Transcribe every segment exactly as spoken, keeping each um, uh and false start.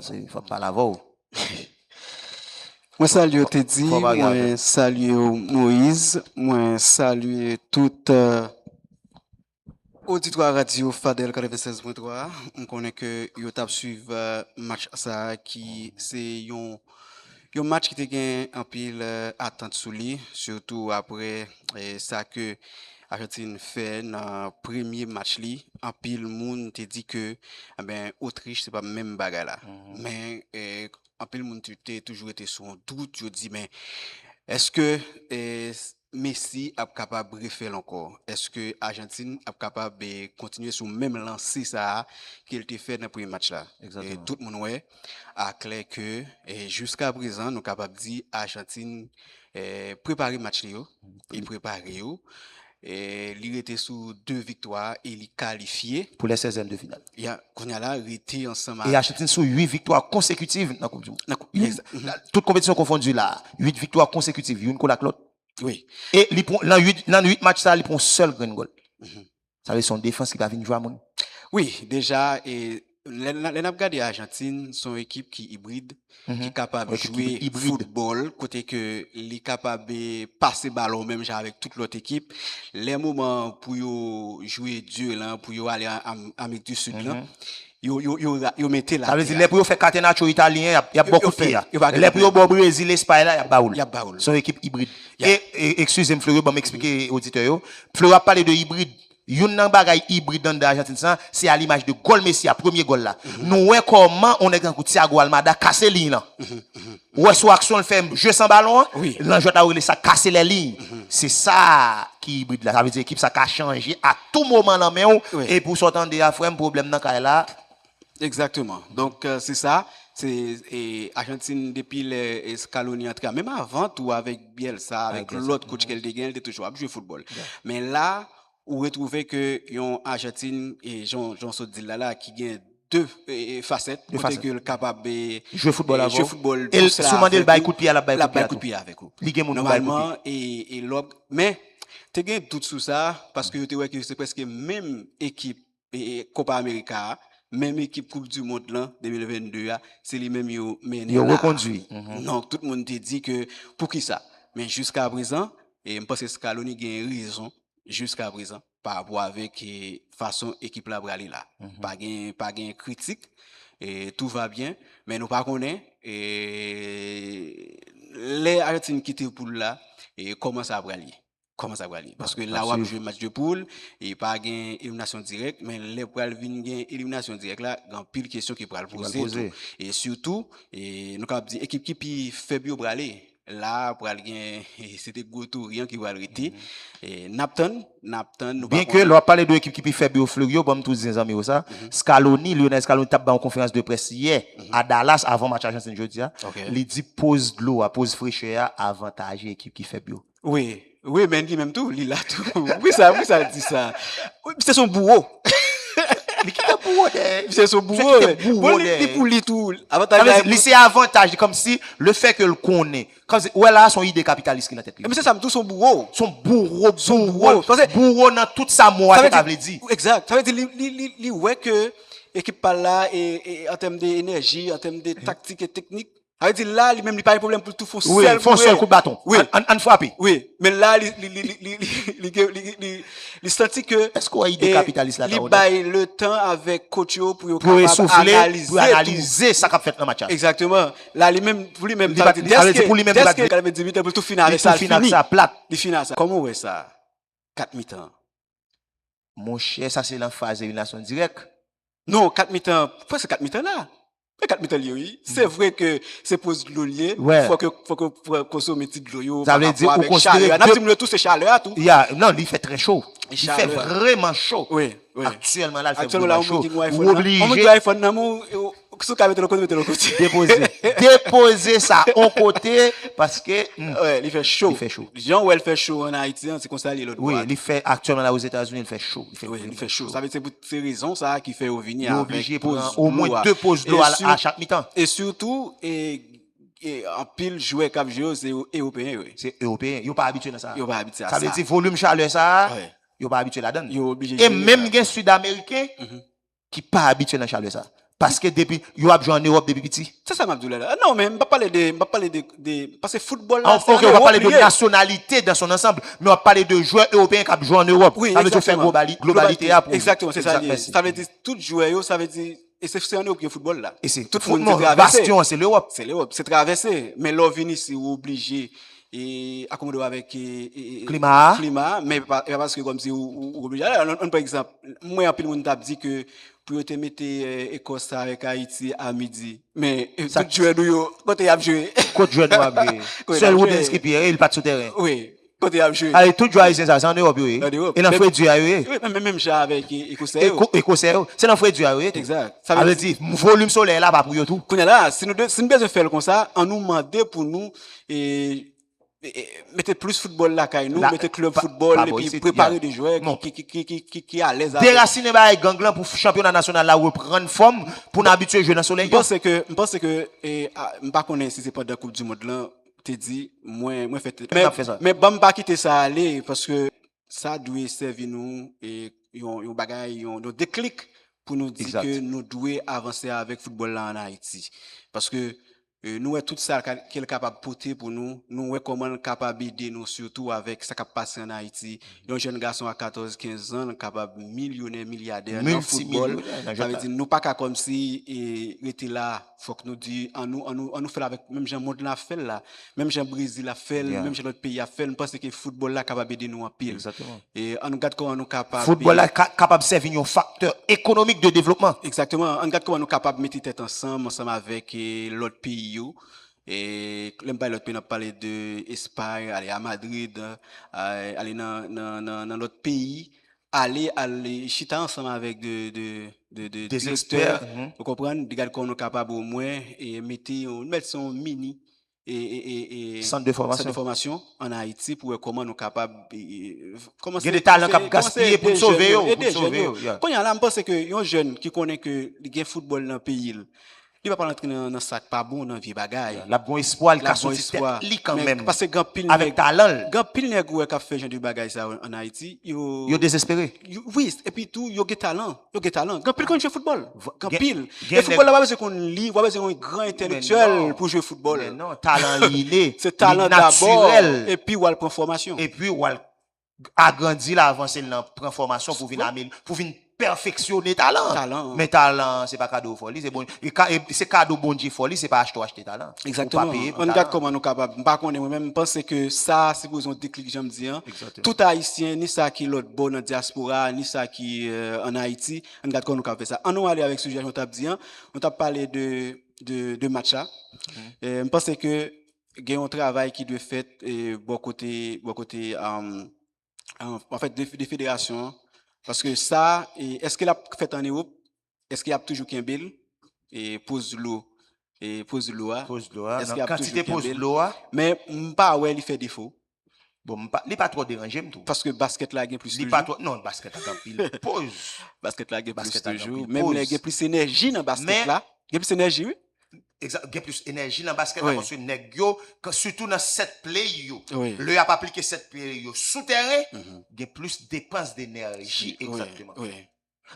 Se, fò m pale avè w. Mwen salye w, Teddy. Fò w pa gen avè m. Mwen salye w, Moïse. Mwen salye tout, euh, oditwa radyo Fadel katrevennsèz pwen twa. M konnen ke yo t ap swiv, euh, match sa a ki se yon, yon match ki te gen anpil, euh, atant sou li, sitou apre, eh, sa ke Ajantin fè nan premye match li. Anpil moun te di ke, enben, Otrich se pa menm bagay la. Men, eh, anpil moun te, te toujou rete sou yon dout, yo di, men, èske, eh, Messi ap kapab refè l ankò? Èske Ajantin ap kapab, eh, kontinye sou menm lanse sa a ke l te fè nan premye match la? Egzakteman. E tout moun wè aklè ke, eh, jiska prezan, nou kapab di Ajantin, eh, prepare match li yo. Li prepare yo. Eh, li rete sou de viktwa e li kalifye. Pou lè sèzèm de final. Ya, kounye a la, rete ansanm ak. E Ajantin sou uit viktwa konsekitiv nan Koup di Mond. Nan Koup, egza-, tout konpetisyon konfondi la. Uit viktwa konsekitiv, youn kole ak lòt. Wi. E li pran, nan uit, nan uit match sa, li pran yon sèl grenn gòl. Sa vle di se yon defans ki pa vin jwe a moun. Wi, deja, e, lè, lè, lè n ap gade Ajantin, se yon ekip ki ibrid, ki kapab jwe foutbòl, kote ke li kapab, e, pase balon menm jan avèk tout lòt ekip. Lè moman pou yo jwe dye lan, pou yo ale an, an Amerik di Sid lan, yo, yo, yo, ra- yo mete la. Sa vle di, lè pou yo fè Catenaccio italyen, y ap, y ap ba w kout pye a. Lè pou yo ba w Brezil, Espay la, y ap ba w l. Y ap ba w l. Se yon ekip ibrid. E, e, eskize m, Fleuri, ban m eksplike oditè yo. Fleuri ap pale de ibrid. Youn nan bagay ibrid anndan Ajantin sa, se alimaj de gòl Messi a, premye gòl la. Nou wè kòman yon nèg tankou Thiago Almada kase liy lan. Ou wè sou aksyon l fè jwe san balon an, nan jwèt la yo rele sa kase lè liy. Se sa ki ibrid la. Sa vle di ekip sa ka chanje a tou moman nan men w. Wi. E pou sa w tande a, frè m, pwoblèm nan kay la. Egzakteman. Donk, euh, se sa. Se, e, Ajantin, depi lè, e, Scaloni antre a, menm avan tou avèk Bielsa, avèk lòt coach ke l te gen, l te toujou ap jwe foutbòl. Men la, ou retwouve ke yon Ajantin, e, jan, jan w sot di l la, la, ki gen de, e, e, fasèt, kote ke l kapab, e, jwe foutbòl avè w. E si w mande l bay kout pye a, l ap bay kout pye a tou. Li gen moun pou bay kout pye. Nòmalman, e, e lòb, men, te gen dout sou sa, paske yo te wè ke se prèske menm ekip e, e, Copa America a, menm ekip Koup di Mond lan, de mil vennde a, se li menm yo mennen la. Yo rekondui. Donk, tout moun te di ke, poukisa? Men jiska prezan, e, m panse Scaloni gen rezon, jiska prezan, pa rapò avèk, e, fason ekip la prale la. Pa gen, pa gen kritik, e, tout va bien, men nou pa konnen, e, lè Ajantin kite poul la, e, kòman sa prale ye? Kòman sa pral ye? Paske la w ap jwe match de poul, e pa gen eliminasyon dirèk, men lè pral vin gen eliminasyon dirèk la, gen anpil kesyon ki pral poze tou. E sitou, e nou kapab di ekip ki pi fèb yo prale. La, pral gen, e se te gwo touri an ki pral rete. E n ap tann, n ap tann, nou pa konnen. Byenke lè w ap pale de ekip ki pi fèb yo, Fleuri, ban m tou di zanmi yo sa. Scaloni, Lionel Scaloni t ap bay yon konferans de près yè a Dallas avan match Ajantin jodi a. Li di poz dlo a, poz frechè a avantaje ekip ki fèb yo. Wi, wi, men li menm tou, li la tou. Poukisa, poukisa l di sa? Wi, misye se yon bouro. Li kite bouro dèyè. Misye se yon bouro. Misye kite bouro dèyè. Bon, li, li pou li tou. Avantaj la, li se avantaj li, kòmsi le fè ke l konnen. Kòmsi, ou wè la, se yon ide kapitalis ki nan tèt li. Misye sa m tou, se yon bouro. Se yon bouro, bouro, bouro nan tout sa mo a te ka vle di. Egzak. Sa vle di, li, li, li, li wè ke ekip pa l la, e, e, an tèm de enèji, an tèm de taktik e teknik, sa vle di la, li menm, li pa gen pwoblèm pou l tou fè yon sèl, fè yon sèl kout baton. Wi. Ann, ann, ann frape. Wi. Men la, li, li, li santi ke, èske w wè ide kapitalis la, li bay le tan avèk coach yo pou yo kapab analize tou. Pou yo soufle, pou yo analize sa k ap fèt nan match la. Egzakteman. La, li menm, pou li menm, sa vle di, dèske, dèske li ka leve dimitè pou l tou fini avèk sa, li fini avèk sa plat. Li fini avèk sa. Kòman w wè sa? Kat mitan. Monchè, sa se nan faz eliminasyon dirèk. Non, kat mitan, prèske kat mitan la. Men kat mitan li ye, wi. Se vre ke se poz dlo li ye. Fòk yo, fòk yo pran, konsome ti dlo yo pa rapò avèk chalè a. N ap di moun yo tou se chalè a tou. Ya, non, li fè trè cho. Li fè vrèman cho. Wi, wi. Aktyèlman la, li fè vrèman cho. Ou oblije. Ou oblije iPhone nan men w, si w ka mete l on kote, mete l on kote. Depoze. Depoze sa on kote, paske, hmm, li fè cho. Li fè cho. Jan w wè l fè cho ann Ayiti an, se konsa li ye lòt bò a. Wi, li fè, aktyèlman la, Ozetazini, li fè cho. Li fè vrèman cho. Wi, li fè cho. Sa vle di se pou, se rezon sa a ki fè yo vini avèk poz dlo a. Yo oblije pran omwen de poz dlo a, a chak mitan. E sitou, e, e anpil jwè k ap jwe yo, se ewopeyen yo ye. Se ewopeyen. Yo pa abitye nan sa. Yo pa abitye a sa. Sa vle di volim chalè sa a, yo pa abitye ladan l. Yo oblije jere sa. E menm gen Sid Ameriken ki pa abitye nan chalè sa. Paske depi, yo ap jwe an Ewòp depi piti. Se sa m ap di w la la. Non, men m p ap pale de, m p ap pale de, de, paske foutbòl la, se an Ewòp li ye. Ok, w ap pale de nasyonalite dans son ensemble, men w ap pale de jwè ewopeyen k ap jwe an Ewòp. Sa vle di w fè globalite a pou. Egzakteman, se sa li ye. Sa vle di, tout jwè yo, sa vle di, e se, se an Ewòp ki gen foutbòl la. Tout moun se travèse. Bastyon an, se Lewòp. Se Lewòp, se travèse. Men lè w vini isi, ou oblije e akomode w avèk e, e, e, klima a, men e pa, e pa paske kòmsi ou, ou, ou oblije ale. Ann, ann pran egzanp, mwen anpil moun t ap di ke pou yo te mete Ekòs avèk Ayiti a midi. Men tout jwè nou yo, kote y ap jwe? Kot jwè nou ap jwe? Sèl Woodens ki pye, e li pa t sou tèren. Wi, kote y ap jwe? Ale, tout jwè ayisyen sa, se an Ewòp yo ye. An Ewòp. E nan fredi a yo ye. Wi, men menm jan avèk Ekosè yo. Ekosè yo. Se nan fredi a yo ye tou. Egzak. Sa vle di, volim solèy la pa pou yo tou. Kounye a la, si nou, si nou bezwen fè l konsa, an nou mande pou nou e, e, mete plis foutbòl lakay nou, mete klèb foutbòl epi prepare de jwè ki, ki, ki, ki, ki, ki alèz avèk. Derasinen bagay gang lan pou chanpyona nasyonal la reprann fòm pou n abitye jwe nan solèy. M panse ke, m panse ke, e, a, m pa konnen si se pandan Koup di Mond lan, te di, mwen, mwen fè tèt. Men, men ban m pa kite sa ale, paske sa dwe sèvi nou e, yon, yon bagay, yon, yon deklik pou nou di ke nou dwe avanse avèk foutbòl la ann Ayiti. Paske e, nou wè tout sa ke l kapab pote pou nou. Nou wè kòman l kapab ede nou, sitou avèk sa k ap pase ann Ayiti. Yon jèn gason a katòz, kenz zan, l kapab milyonè, milyadè nan foutbòl. Sa vle di, nou pa ka kòmsi e, rete la. Fòk nou di, an nou, an nou, an nou fè l avèk menm jan mond lan ap fè l la. Menm jan Brezil ap fè l, menm jan lòt peyi ap fè l. M panse ke foutbòl la kapab ede nou anpil. E ann gad kòman nou kapab. Foutbòl la ka, kapab sèvi n yon faktè ekonomik de devlopman. Egzakteman. Ann gad kòman nou kapab mete tèt ansanm, ansanm avèk e, lòt peyi yo. E lè m pale lòt peyi, n ap pale de Espay, ale a Madrid, a, ale nan, nan, nan, nan lòt peyi, ale, ale chita ansanm avèk de, de, de, de direktè, ou konprann, de gad kòman nou kapab omwen e, mete yon, mèt se yon mini e, e, e, e, sant de fòmasyon ann Ayiti pou wè kòman nou kapab e, e, kòmanse. Gen de talan k ap gaspiye pou n sove yo, pou n sove yo. Kounye a la, m panse ke yon jèn ki konnen ke li gen foutbòl nan peyi l, li pa pral antre nan, nan sa k pa bon, nan vye bagay. L ap gen espwa, li ka soti tèt li kanmenm. Paske gen anpil nèg, gen anpil nèg ou wè k ap fè jan de bagay sa yo ann Ayiti, yo. Yo dezespere. Wi, epi tou, yo gen talan. Yo gen talan. Gen anpil konn jwe foutbòl. Gen anpil. E foutbòl la pa bezwen konn li, ou pa bezwen yon gran entèlektyèl pou jwe foutbòl. Men non, talan li ine. Se talan dabò, epi w al pran fòmasyon. Epi w al agrandi l, avanse l nan pran fòmasyon pou vin amel-, pou vin pèfeksyone talan. Talan. Men talan, se pa kado w fè li, se bon, e ka, e se kado Bondye fè li, se pa achte w achte talan. Egzakteman. Ou pa peye pou talan. Ann gad kòman nou kapab. M pa konnen, mwen menm, m panse ke sa sipoze yon deklik, jan m di an. Egzakteman. Tout Ayisyen, ni sa ki lòt bò nan dyaspora, ni sa ki, euh, ann Ayiti, ann gad kòman nou kapab fè sa. Ann nou ale avèk sijè jan w t ap di an. Nou t ap pale de, de, de match la. Mhm. Euh, m panse ke gen yon travay ki dwe fèt, e, bò kote, bò kote, um, um, anfèt, de, de federasyon an. Paske sa, e, èske l ap fèt ann Ewòp? Èske y ap toujou kenbe l? E, poz dlo, e, poz dlo a. Poz dlo a, èske y ap toujou kenbe l? Nan kantite poz dlo a. Men m pa wè li fè defo. Bon, m pa, li pa twò deranje m tou. Paske baskèt la gen plis toujou. Li pa twò, non, baskèt la gen anpil poz. Baskèt la gen plis toujou. Menm lè gen plis enèji nan baskèt la. Gen plis enèji, wi. Egzak, gen plis enèji nan baskèt la paske nèg yo, sitou nan set play yo, lè y ap aplike set play yo sou tèren, gen plis depans denèji. Egzakteman.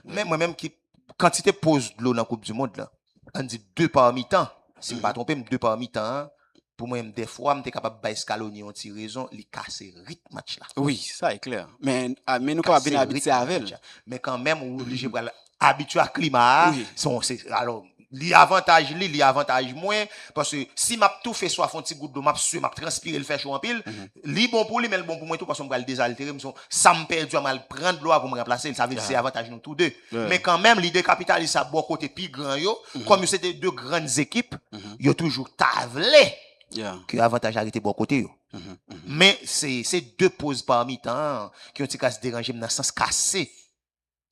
Men mwen menm ki kantite poz dlo nan Koup di Mond lan, ann di de pa mitan, si m pa twonpe m, de pa mitan an, pou mwen menm dèfwa m te kapab bay Scaloni yon ti rezon, li kase rit match la. Wi, sa e klè. Men, a, men nou kapab vin abitye avè l. Men kanmenm, ou oblije pral abitye ak klima a. Wi. Se yon, se, alò, li avantaj li, li avantaj mwen, paske si m ap toufe, swa fè yon ti gout dlo, m ap swe, m ap transpire, l fè cho anpil, li bon pou li, men l bon pou mwen tou, paske m pral dezaltere, m se yon, sa m pèdi a, m al pran dlo a pou m ranplase l. Sa vle di se avantaj nou tou de. Men kanmenm, lidè kapitalis sa bò kote pi gran yo, kòm yo se de, de grann ekip, yo toujou ta vle ke avantaj la rete bò kote yo. Men se, se de poz pa mitan an ki yon ti kras deranje m nan sans kase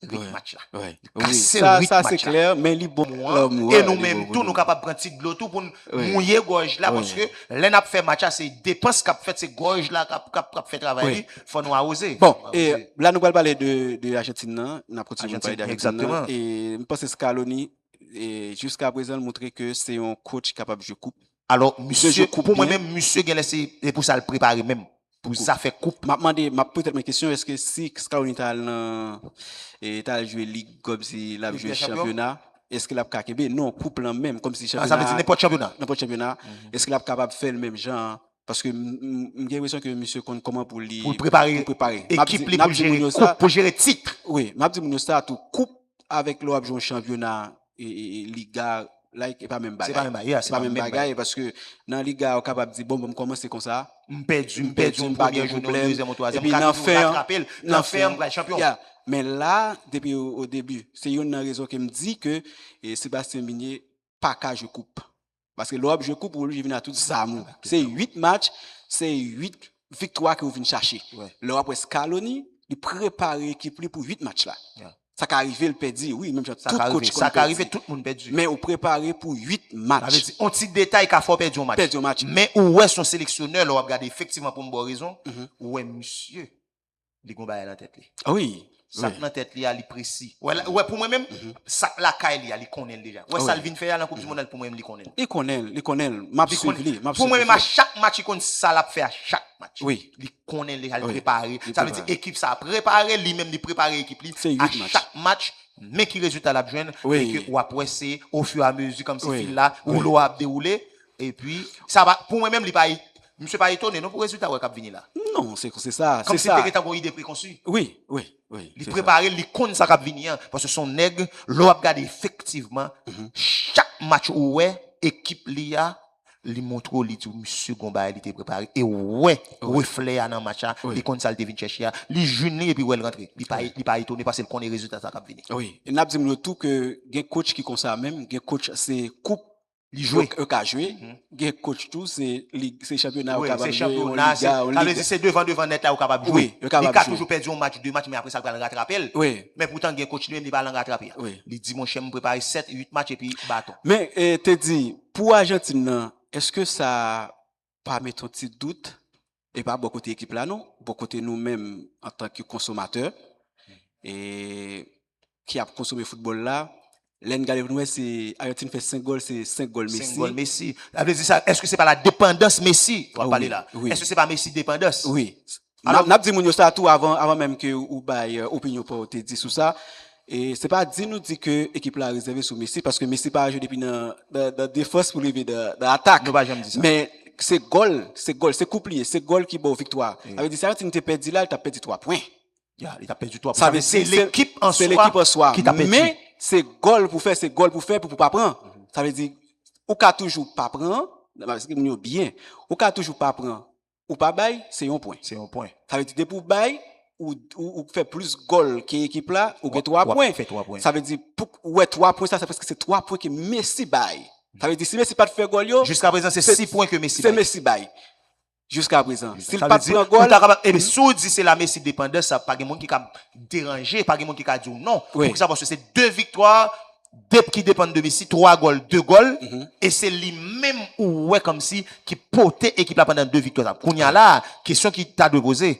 rit match la. Kase rit match la. Sa, sa se klè, men li bon pou lanmou an. E nou menm tou, nou kapab pran ti dlo tou pou n mouye gòj la, paske lè n ap fè match la, se depans k ap fèt, se gòj la k ap, k ap, k ap fè travay li. Fò nou awoze. Bon, e la nou pral pale de, de Ajantin nan, n ap kontinye pou n pale de Ajantin nan. E m panse Scaloni, e jiskaprezan, l montre ke se yon coach ki kapab jwe koup. Alò, misye, pou mwen menm, misye genlè se, se pou sa l prepare menm. Pou zafè koup. M ap mande, m ap poze tèt mwen kesyon, èske si Scaloni ta al nan, e, ta al jwe lig kòmsi l ap jwe chanpyona, Èske l ap ka kenbe? Non, koup lan menm, kòmsi chanpyona. Sa vle di nenpòt chanpyona. Nenpòt chanpyona. Èske l ap kapab fè l menm jan? Paske m gen enpresyon ke misye konn kòman pou li. Pou l prepare ekip li, pou l jere koup, pou l jere tit. Wi, m ap di moun yo sa tou, koup avèk lè w ap jwe yon chanpyona, liga, like, e pa menm bagay. Se pa menm bagay, yeah, se pa menm bagay. Paske nan liga, ou kapab di, bon, bon, m kòmanse konsa. M pèdi, m pèdi yon premyè jounen, yon dezyèm, yon twazyèm, m ka toujou ratrape l. Nan fen an, m pral chanpyon. Men la, depi o debi, se youn nan rezon ke m di ke Sebastien Migné pa ka jwe koup. Paske lè w ap jwe koup, ou oblije vin ak tout zam ou. Se uit match, se uit viktwa ke ou vin chache. Lè w ap wè Scaloni, li prepare ekip li pou uit match la. Sa ka rive l pèdi, wi, menm jan tout coach konn pèdi. Sa ka rive, tout moun pèdi. Men ou prepare pou uit match. Sa vle di, yon ti detay ka fè w pèdi yon match. Pèdi yon match. Men ou wè se yon seleksyonè, lè w ap gade efektivman pou m ba w rezon, ou wè misye, li gon bagay nan tèt li. Wi. Sa k nan tèt li a, li presi. Ou wè, pou mwen menm, sa k lakay li a, li konnen l deja. Ou wè sa l vin fè a nan Koup di Mond la, pou mwen menm, li konnen l. Li konnen l, li konnen l. M ap swiv li, m ap swiv li. Pou mwen menm, a chak match, li konn sa l ap fè a chak match. Wi. Li konnen l deja, li prepare. Sa vle di ekip sa a prepare, li menm li prepare ekip li. A chak match, men ki rezilta l ap jwenn, e ke w ap wè se ofiramezi kòmsi fil la, woulo a ap dewoule, epi sa va, pou mwen menm, li pa, misye pa etone non pou rezilta w wè k ap vini la. Non, se, se sa, se sa. Kòmsi l te gentan gon ide prekonsi. Wi, wi, wi. Li prepare, li konn sa k ap vini an, paske se yon nèg, lè w ap gade efektivman, chak match ou wè, ekip li a, li montre w, li di w misye gon bagay li te prepare. E w wè reflè a nan match la, li konn sa l te vin chèche a. Li jwenn li epi w wè l rantre. Li pa, li pa etone paske l konnen rezilta sa k ap vini. Wi. E n ap di moun yo tou ke gen coach ki konsa menm, gen coach se koup li jwe, yo ka jwe. Gen coach tou, se lig, se chanpyona yo kapab jwe, yon liga, yon lig. Sa vle di se devan, devan nèt la yo kapab jwe. Wi, yo kapab jwe. Li ka toujou pèdi yon match, de match, men apre sa l pral ratrape l. Wi. Men poutan gen coach li menm, li pa nan ratrape a. Wi. Li di monchè, m prepare sèt, uit match epi baton. Men, e, Teddy, pou Ajantin nan, èske sa pa met yon ti dout, e pa bò kote ekip la non, bò kote nou menm antanke konsomatè, e, ki ap konsome foutbòl la, lè n gade pou n wè se Ajantin fè senk gòl, se senk gòl Messi. Senk gòl Messi. Sa vle di sa, èske se pa la depandans Messi w ap pale la? Èske se pa Messi depandans? Wi. N ap, n ap di moun yo sa tou avan, avan menm ke ou bay, e, opinyon pa w, Teddy, sou sa. E se pa di nou di ke ekip la rezève sou Messi, paske Messi pa jwe depi nan, nan, nan defans pou rive nan, nan atak. Nou pa janm di sa. Men se gòl, se gòl, se koup li ye, se gòl ki ba w viktwa. Sa vle di, si Ajantin te pèdi la, li t ap pèdi twa pwen. Ya, li t ap pèdi twa pwen. Sa vle di, se lekip an swa ki t ap pèdi. Men se gòl pou fè, se gòl pou fè, pou, pou pa pran. Sa vle di, ou ka toujou pa pran, paske moun yo byen, ou ka toujou pa pran, ou pa bay, se yon pwen. Se yon pwen. Sa vle di, depi w bay, ou, ou, ou fè plis gòl ke ekip la, ou gen twa pwen. W ap fè twa pwen. Sa vle di, pou w wè twa pwen sa, se paske se twa pwen ke Messi bay. Sa vle di, si Messi pa t fè gòl yo, jiskaprezan, se sis pwen ke Messi bay. Se Messi bay. Jiskaprezan. Si l pa t pran gòl. Ou ta kapab, ebyen, si w di se la Messi depandans, sa pa gen moun ki ka deranje, pa gen moun ki ka di w non. Poukisa? Paske se de viktwa, de ki depann de Messi, twa gòl, de gòl, e se li menm ou wè kòmsi ki pote ekip la pandan de viktwa sa. Kounye a la, kesyon ki ta dwe poze,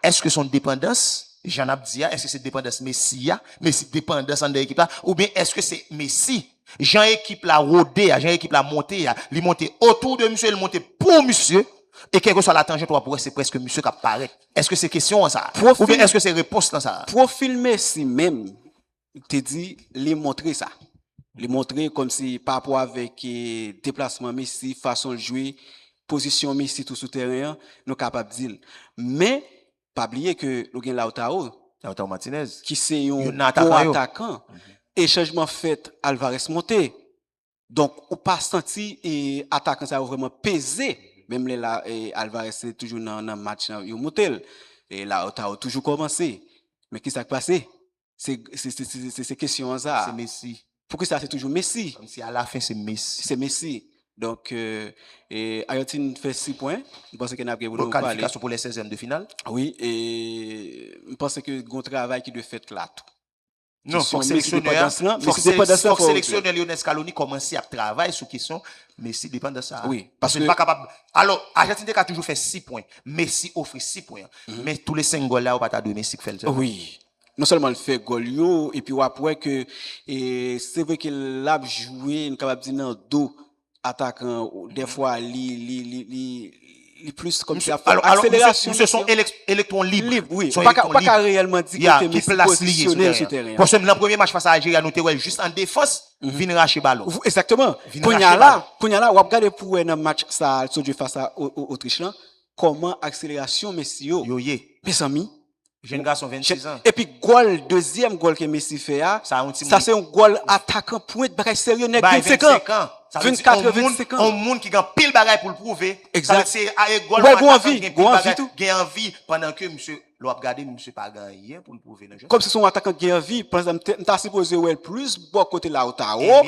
èske se yon depandans, jan n ap di a, èske se depandans Messi a, Messi depandans anndan ekip la, oubyen èske se Messi, jan ekip la wode a, jan ekip la monte a, li monte otou de misye, li monte pou misye, e kèlkeswa latanjant w ap wè, se prèske misye k ap parèt. Èske se kesyon an sa? Oubyen èske se repons lan sa? Pwofil Messi menm, te di, li montre sa. Li montre kòmsi pa rapò avèk, e, deplasman Messi, fason l jwe, pozisyon Messi tou sou teren an, nou kapab di l. Men, pa bliye ke nou gen Lautaro, Lautaro Martinez, ki se yon gwo atakan. E chanjman fèt, Alvarez monte. Donk, ou pa santi, e, atakan sa yo vrèman peze. Menm lè la, e, Alvarez se toujou nan, nan match lan, yo monte l. E Lautaro toujou kòmanse. Men ki sa k pase? Se, se, se, se, se, se kesyon an sa. Se Messi. Poukisa se toujou Messi? Kòmsi alafen se Messi. Se Messi. Donk, e, e, Ajantin fè sis pwen. M panse ke n ap gen pou nou pale. Kalifikasyon pou lè sèzyèm de final. Wi, e m panse ke gon travay ki dwe fèt la tou. Non, fòk seleksyoner a, fòk seleksyoner Lionel Scaloni kòmanse ap travay sou kesyon Messi depandans sa a. Wi, paske nou pa kapab. Alò, Ajantin te ka toujou fè sis pwen. Messi ofri sis pwen an. Men tou le senk gòl la, ou pa ta dwe Messi k fè l sèlman. Wi. Non sèlman l fè gòl yo, epi w ap wè ke, e, se vre ke l ap jwe, n kapab di nan do atakan, dèfwa li, li, li, li, li plis kòmsi ap fè akselerasyon. Misye se yon elektwon lib. Lib, wi. Ou pa ka reyèlman di kote Messi pozisyone sou teren an. Paske nan premye match fas a Aljeri a, nou te wè l jis an defans, vin rache balon. Egzakteman. Kounye a la, kounye a la, w ap gade pou wè nan match sa a, Alsodje fas a Otrich lan, kòman akselerasyon Messi yo. Yo ye. Mezanmi. Jèn gason vennsis an. Epi gòl, dezyèm gòl ke Messi fè a, sa se yon gòl atakan pwent, bagay serye, nèg vennsenk an. Vennkat, vennsenk an. Yon moun ki gen anpil bagay pou l pwouve. Sa vle di se gòl yon atakan ki gen anvi, pandan ke misye, lè w ap gade, misye pa gen anyen pou l pwouve nan jwèt. Kòmsi se yon atakan ki gen anvi, pa egzanp, m ta sipoze wè l plis bò kote Lautaro,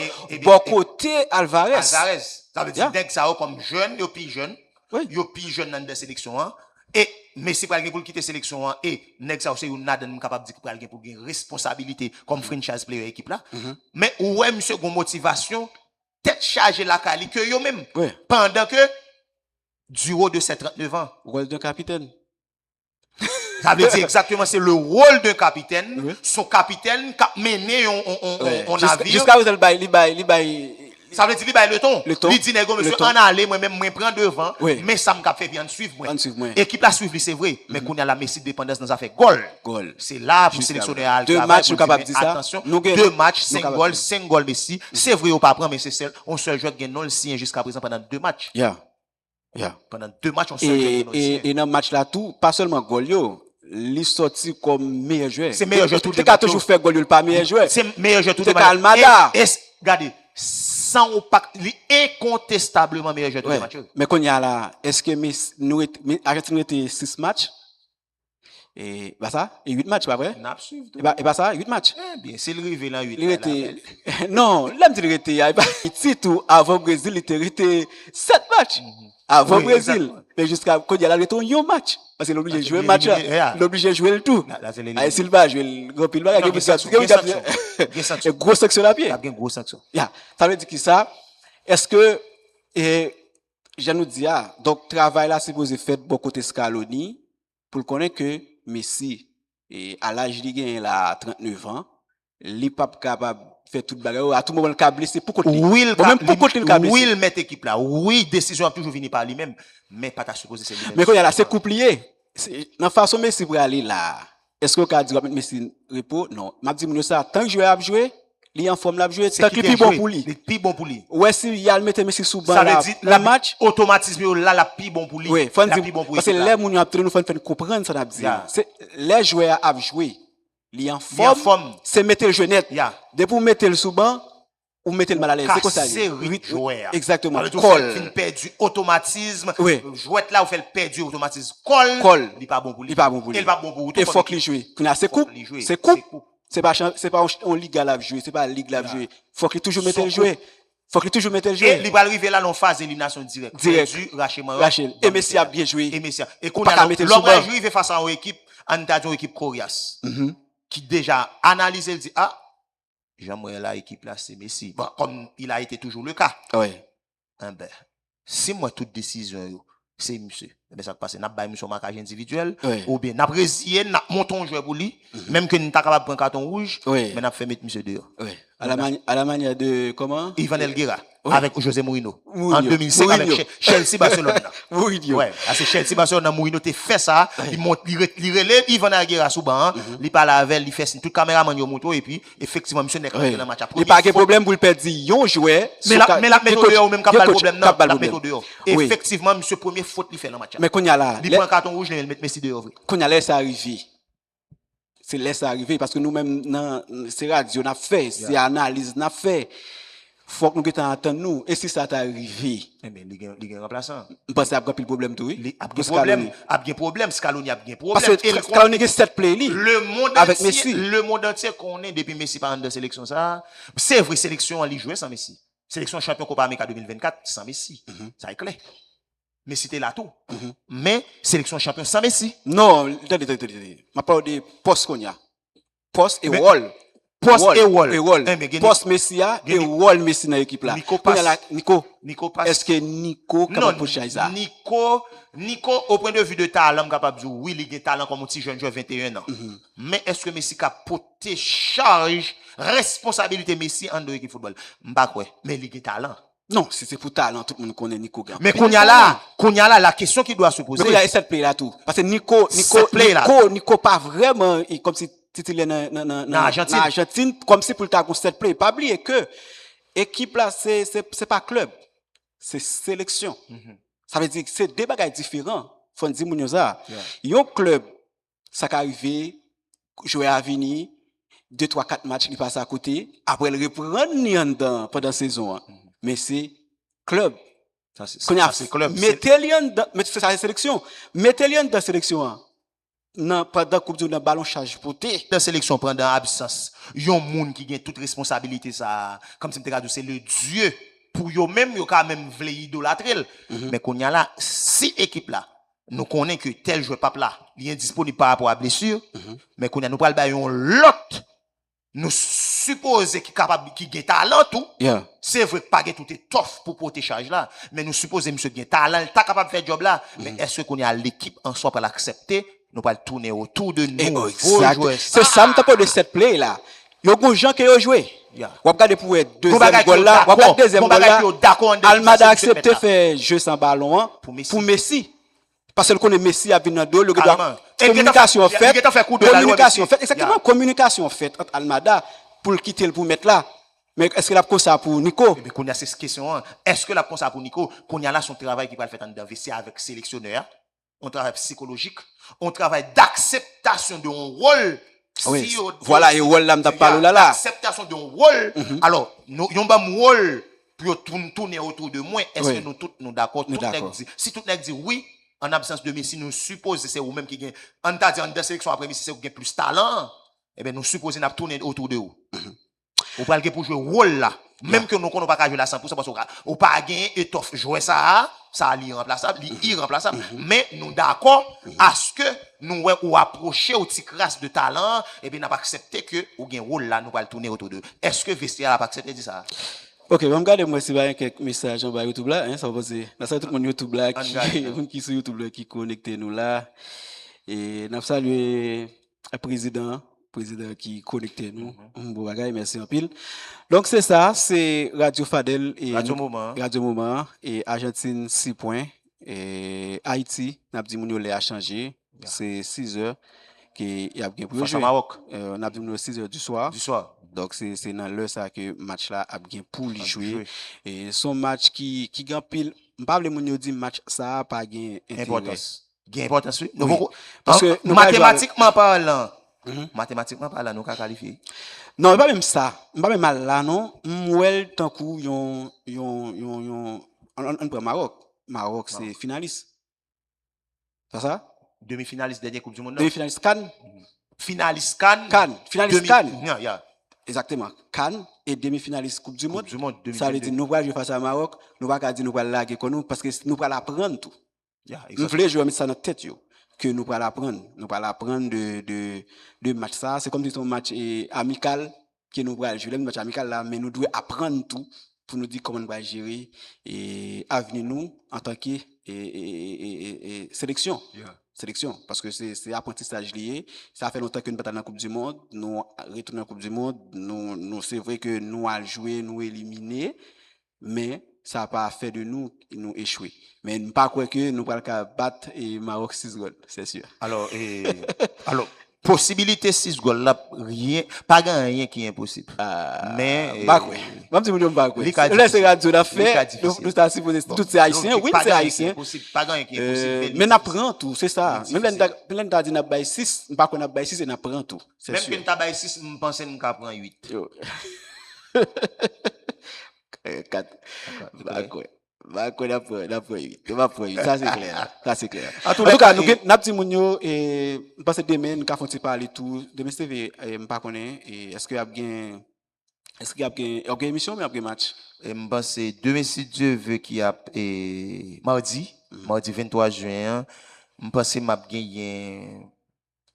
bò kote Alvarez. Alvarez. Sa vle di nèg sa yo kòm jèn, yo pi jèn. Yo pi jèn nan anndan seleksyon an. E Messi pral gen pou l kite seleksyon an. E nèg sa yo se youn ladan m kapab di ki pral gen pou gen responsabilite kòm franchise player ekip la. Men ou wè misye gon motivasyon, tèt chaje lakay li ke yo menm. Pandan ke du haut de ses trente-neuf ans. Wòl de kapitèn. Sa vle di egzakteman se le rôle d'un capitaine. Se yon kapitèn k ap mennen yon, yon, yon, yon navir. Jiska prezan li bay, li bay, li bay. Sa vle di li bay leton. Li di nèg yo, mesye, ann ale, mwen menm mwen pran devan, men sa m kab fè epi ann swiv mwen. Ekip la swiv li se vre, men kounye a la Messi depandans nan zafè gòl. Se la pou seleksyonè a al travay pou l di men atansyon, de match, senk gòl, senk gòl Messi. Se vre yo pa pran, men se sèl, yon sèl jwè k gen non l siyen jiska prezan pandan de match. Pandan de match, yon sèl jwè ki gen non l siyen. E nan match la tou, pa sèlman gòl yo, li sòti kòm meyè jwè. Se meyè jwè tou de match yo. Li te ka toujou fè gòl yo, li pa meyè jwè. Se meyè jwè tou de match yo. Li te ka Almada. E, e, gade, san ou pa, li enkontestableman meyè jwè tou de match yo. Men kounye a la, èske Messi, nou rete, Ajantin rete sis match? E, pa sa? E uit match, pa vre? N ap swiv tou. E pa, e pa sa? Uit match. Ebyen, si l rive nan uit la, l avè l. Non, lè m di l rete a, e pa Ayiti tou, avan Brezil, li te rete sèt match. Avan Brezil. Men jiska kounye a la, l rete yon match. Paske l oblije jwe match la. L oblije jwe l tou. Ay, si l pa jwe l, gen anpil bagay, gen moun k ap, gen moun k ap, gen gwo sanksyon l ap ye. Gen gwo sanksyon. Ya, sa vle di ki sa? Èske, e, jan nou di a, donk, travay la sipoze fèt bò kote Scaloni, pou l konnen ke Messi, e, a laj li genyen la, trannneuf an, li p ap kapab fè tout bagay yo, a tout moman l ka blese pou kont li. Bon, menm pou kont li, l ka blese. Wi, l mèt ekip la. Wi, desizyon ap toujou vini pa li menm, men pa ta sipoze se li menm. Men kounye a la, se koup li ye. Se, nan fason Messi prale la, èske w ka di w ap met Messi repo? Non. M ap di moun yo sa, tank jwè a ap jwe, li anfòm, l ap jwe, tank li pi bon pou li. Li pi bon pou li. Ou wè si y al mete Messi sou ban la, yon match. Otomatism yo la, l ap pi bon pou li. Wi, fò n di, paske lè moun yo ap tande nou, fò n fè n konprann sa n ap di. Se lè jwè a ap jwe, li anfòm, se mete l jwe nèt. Depi w mete l sou ban, ou mete l malalèz. Se konsa li ye. Kase rit jwè a. Egzakteman. Kò l. Fin pèdi otomatism. Jwèt la, ou fè l pèdi otomatism kò l. Li pa bon pou li. Li pa bon pou li. E l pa bon pou ou tou. E fòk li jwe. Kounye a se koup. Se koup. Se pa chan-, se pa yon, yon liga l ap jwe, se pa lig l ap jwe. Fòk li toujou mete l jwe. Fòk li toujou mete l jwe. E li pral rive la nan faz eliminasyon dirèk. Dirèk. Pèdi, rache manyo. Rache l. E Messi ap byen jwe. E Messi ap. E kounye a, lè w pral rive fas a yon ekip, ann ta di yon ekip koryas, ki deja analize l di, a, jan m wè la, ekip la, se Messi. Bon, comme il a été toujours le cas. Wi. Enben, si m wè tout desizyon yo, se misye. Enben, sa k pase? N ap bay misye yon makaj endividyèl, oubyen n ap reziye n, n ap monte yon jwè pou li, menm ke n ta kapab pran katon wouj, men n ap fè met misye deyò. Wi. À la mani-, à la manière de, comment? Ivan Helguera, avèk José Mourinho. An de mil senk avèk Che-, Chelsea Barcelone nan. Mourinho. Wi, a se Chelsea Barcelone nan, Mourinho te fè sa, li mont, li re-, li rele Ivan Helguera sou ban an, li pale avè l, li fè siy, tout kameramann yo montre w, epi efektivman, misye nèk rantre nan match la. Li pa gen pwoblèm pou l pèdi yon jwè. Men l ap, men l ap mete w deyò, ou menm k ap ba l pwoblèm nan, l ap mete w deyò. Efektivman, misye premye fot li fè nan match la. Men kounye a la, li pran katon wouj, li met Messi deyò vre. Kounye a lè sa rive. Se lè sa rive, paske nou menm nan, se radyo n ap fè, se analiz n ap fè. Fòk nou gentan atann nou. E si sa ta rive? Enben, li gen, li gen ranplasan. M panse ap gen anpil pwoblèm tou, wi. Li ap gen pwoblèm, ap gen pwoblèm, Scaloni ap gen pwoblèm. Paske Scaloni gen sèt play li avèk Messi. Le mond antye konnen depi Messi pa anndan seleksyon sa a. Se vre, seleksyon an li jwe san Messi. Seleksyon chanpyon Copa America de mil vennkat san Messi. Sa e klè. Messi te la tou. Men, seleksyon chanpyon san Messi. Non, tande, tande, tande, tande. M ap pale w de pòs kounye a. Pòs e wòl. Pòs e wòl. E wòl. Pòs Messi a e wòl Messi nan ekip la. Kounye a la, Nico, èske Nico kapab pran chay sa? Nico, Nico, au point de vue de talan, m kapab di w, wi, li gen talan kòm yon ti jèn jwè venteyen an. Men èske Messi ka pote chaj responsabilite Messi anndan ekip foutbòl? M pa kwè, men li gen talan. Non, si se pou talan, tout moun konnen Nico gen anpil talan. Men kounye a la, kounye a la, la question qui doit se poser. Men kounye a, e set play la tou. Paske Nico, Nico, Nico, Nico pa vrèman, e, kòmsi titilè nan, nan, nan, nan Ajantin, kòmsi pou l ta gon set play. Pa bliye ke ekip la, se, se, se pa klèb, se seleksyon. Sa vle di, se de bagay diferan. Fò n di moun yo sa. Yon klèb, sa ka rive, jwè a vini, de, twa, kat match, li pase akote, apre l reprann li anndan pandan sezon an. Men se klèb. Kounye a, mete li anndan, mete, sa se seleksyon. Mete li anndan seleksyon an. Nan, pandan Koup di Mond nan, balon chaj pote. Nan seleksyon, pandan absans yon moun ki gen tout responsabilite sa, kòmsi m te ka di w, se le Dieu pou yo menm, yo ka menm vle idolatre l. Men kounye a la, si ekip la, nou konnen ke tèl jwè p ap la, li endisponib pa rapò a blesi, men kounye a nou pral bay yon lòt, nou sipoze ki kapab, ki gen talan tou. Se vre k pa gen tout etòf pou pote chaj la, men nou sipoze misye gen talan, l ta kapab fè djòb la. Men èske kounye a lekip an swa pral aksepte nou pral tounen otou de nouvo jwè sa? Se sa m t ap pale de set play la. Yo gon jan ke yo jwe. W ap gade pou wè dezyèm gòl la, w ap gade dezyèm gòl la, Almada aksepte fè je san balon an pou Messi. Paske l konnen Messi ap vin nan do l, yo gen dwa, kominikasyon fèt, kominikasyon fèt, egzakteman, kominikasyon fèt ant Almada pou l kite l pou mèt la. Men èske l ap konsa pou Nico? Ebyen, kounye a se kesyon an. Èske l ap konsa pou Nico? Kounye a la, se yon travay ki pral fèt anndan vestyè avèk seleksyonè a. Yon travay sikolojik. Yon travay dakseptasyon de yon wòl. Wi, vwala, e wòl la m t ap pale w la la. Dakseptasyon de yon wòl. Alò, yon banm wòl pou yo tounen otou de mwen. Èske nou tout nou dakò? Tout nèg di, si tout nèg di wi, an absans de Messi, nou sipoze se ou menm ki gen, ann ta di, anndan seleksyon apre Messi, se ou ki gen plis talan an. Ebyen, nou sipoze n ap tounen otou de ou. Ou pral gen pou jwe wòl la. Menm ke nou konnen ou pa ka jwe la san pou san, paske ou pa genyen etòf jwè sa a, sa a li iranplasab, li iranplasab. Men nou dakò aske nou wè ou apwoche w ti kras de talan an, ebyen n ap aksepte ke ou gen wòl la, nou pral tounen otou de. Èske vestyè a ap aksepte di sa? Ok, ban m gade m wè si pa gen kèk mesaj anba YouTube la, en, sa vle di, n ap salye tout moun YouTube la, ki, moun ki sou YouTube la, ki konekte nou la. E n ap salye prezidan an, prezidan ki konekte nou. Bon bagay, mèsi anpil. Donk, se sa, se Radyo Fadèl e Radyo Moman, e Ajantin sis pwen, e Ayiti, n ap di moun yo lè a chanje, se sizè ke y ap gen pou yo jwe. N ap di moun yo sizè di swa. Donk, se, se nan lè sa ke match la ap gen pou li jwe. E se yon match ki, ki gen anpil, m pa vle moun yo di match sa a pa gen enterè. Gen enpòtans, wi. Nou poko, paske matematikman palan, matematikman palan, nou ka kalifye. Non, e pa menm sa. M pa menm al la, non. M wè l tankou yon, yon, yon, yon, ann, ann, ann pran Mawòk. Mawòk se finalis. Sa sa? Demi finalis dènye Koup di Mond nan. Demi finalis kan. Finalis kan. Kan. Finalis kan. Egzakteman. Kan e demi finalis Koup di Mond. Sa vle di nou pral jwe fas a Mawòk, nou pa ka di nou pral lage kò nou, paske nou pral aprann tou. M vle jwe yo met sa nan tèt yo, ke nou pral aprann. Nou pral aprann de, de, de match sa. Se kòmsi se yon match, e, amikal ke nou pral jwe. Lè nou match amikal la, men nou dwe aprann tou pou nou di kòman nou pral jere, e, avni nou antanke, e, e, e, e, e, seleksyon. Seleksyon. Paske se, se aprantisaj li ye. Sa fè lontan ke nou pa t al nan Koup di Mond. Nou retounen nan Koup di Mond. Nou, nou, se vre ke nou al jwe, nou elimine. Men sa pa fè de nou, nou echwe. Men m pa kwè ke nou pral ka bat, e, Mawòk sis gòl, se si. Alò, e, alò, posibilite sis gòl la, ryen, pa gen anyen ki enposib. Men, m pa kwè. M ap di moun yo m pa kwè. Lè se radyo n ap fè, nou, nou ta sipoze, tout se ayisyen, wi, nou se ayisyen. Men n ap pran tou, se sa. Menm lè n ta, lè n ta di n ap bay sis, m pa kwè n ap bay sis e n ap pran tou, se si. Menm ke n ta bay sis, m panse n ka pran uit. Kat. M pa kwè. M pa kwè n ap pran, n ap pran uit. M ap pran uit. Sa se klè. Sa se klè. Antouka, nou gen, n ap di moun yo, e, m panse demen, nou ka fè yon ti pale tou. Demen, Steve, e, m pa konnen, e, èske y ap gen, èske y ap gen, y ap gen emisyon, men y ap gen match? E m panse demen, si Dye ve, ki ap, e, madi, madi venntwa jen an, m panse m ap genyen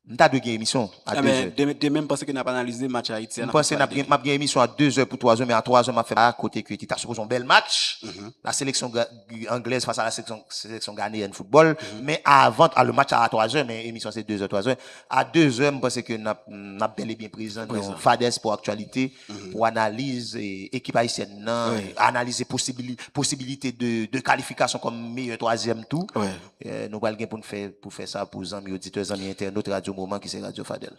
M ta dwe gen emisyon a Ah, dezè. Men demen, demen, m panse ke n ap analize match Ayiti. M panse n ap gen, m ap gen emisyon a dezè pou twazè, men a twazè m ap fè pa kote ke te ta sipoze yon bèl match. La seleksyon ga- anglèz fas a la seleksyon, seleksyon ganeyèn foutbòl. Men avan, a, le match a twazè, men emisyon se dezè, twazè. A dezè, m panse ke n ap, n ap bèl e byen prezan nan Fadès pou aktyalite, pou analize e, ekip ayisyèn nan, analize posibili, posibilite de, de kalifikasyon kòm meyè twazyèm tou. Eh, nou pral gen pou n fè, pou fè sa pou zanmi oditè, zanmi entènot Radyo Moman ki se Radyo Fadèl.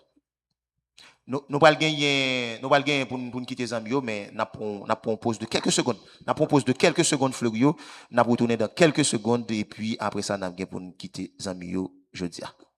Nou, nou pral genyen, nou pral genyen pou n, pou n kite zanmi yo, men n ap pran, n ap pran yon poz de kèlke segonn. N ap pran yon poz de kèlke segonn, Fleurio. N ap retounen dan kèlke segonn, epi apre sa, n ap gen pou n kite zanmi yo jodi a.